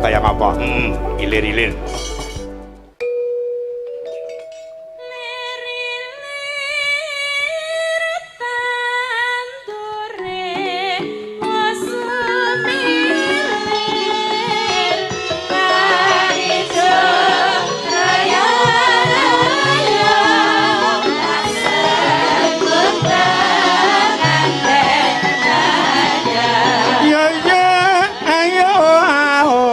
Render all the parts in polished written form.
Kaya apa? Ilir-ilir. Ya ya ayo ayo.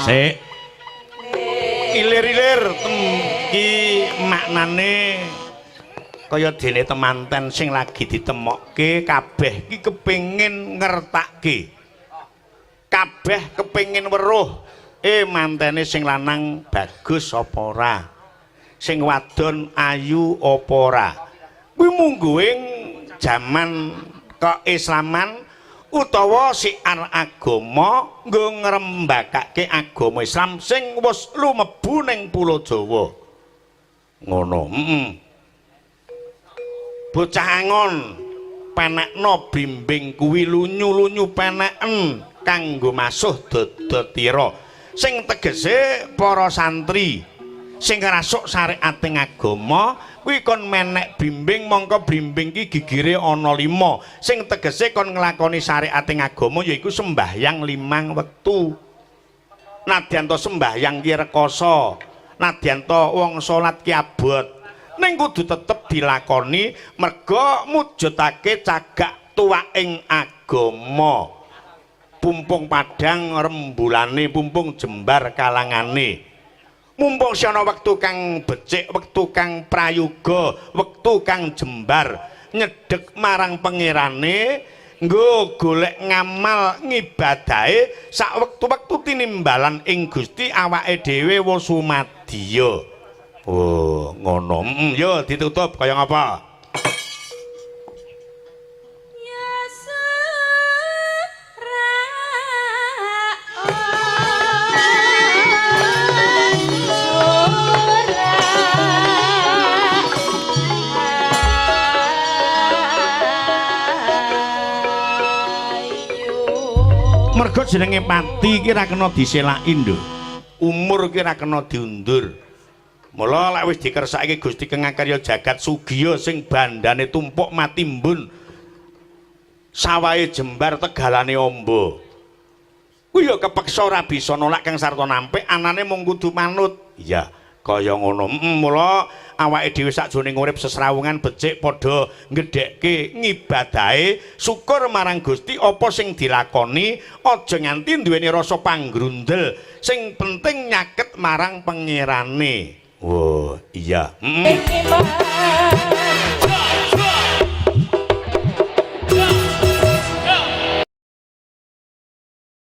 Sik. Ilir-ilir ki maknane kaya dene temanten sing lagi ditemokke kabeh ki kepengin ngertakke. Kabeh kepengin weruh mantene sing lanang bagus apa ora? Sing wadon ayu apa ora? Kuwi mungguing jaman keislaman utawa siar agama nggo ngrembakake agama Islam sing wis lumebu ning Pulo Jawa. Ngono. Bocah angon penekno blimbing kuwi lunyu-lunyu peneken kanggo masuh dada tira. Sing tegese para santri sing ngrasuk syariating agama kuwi kon menek blimbing, mongko blimbing ki gigire ana 5 sing tegese kon nglakoni syariating agama yaiku sembahyang 5 wektu. Nadyan to sembahyang ki rekoso, nadyan to wong salat ki abot, ning kudu tetep dilakoni merga mujudake cagak tuwaking agama. Pumpung padhang rembulane, pumpung jembar kalangane, mumpung ana wektu kang becik, wektu kang prayoga, wektu kang jembar nyedhek marang pangerane nggo golek ngamal ngibadahe sak wektu-wektu tinimbalan ing Gusti awake dhewe wis sumadya. Oh, ngono. Yo ditutup kaya ngapa? Mergo jenenge pati iki ora kena diselaki, Nduk. Umur iki ora kena diundur. Mula lek wis dikersakake Gusti Kang Akarya jagat sugiya sing bandane tumpuk matimbun, sawahe jembar tegalane amba. Kuwi ya kepeksa ora bisa nolak kang sarta nampik, anane mung kudu manut. Iya, kaya ngono. Mula awake dhewe sakjroning urip sesrawungan becik padha ngedhekke ngibadahe, syukur marang Gusti apa sing dilakoni, aja nganti duweni rasa panggrundel. Sing penting nyaket marang pangerane. Oh, iya.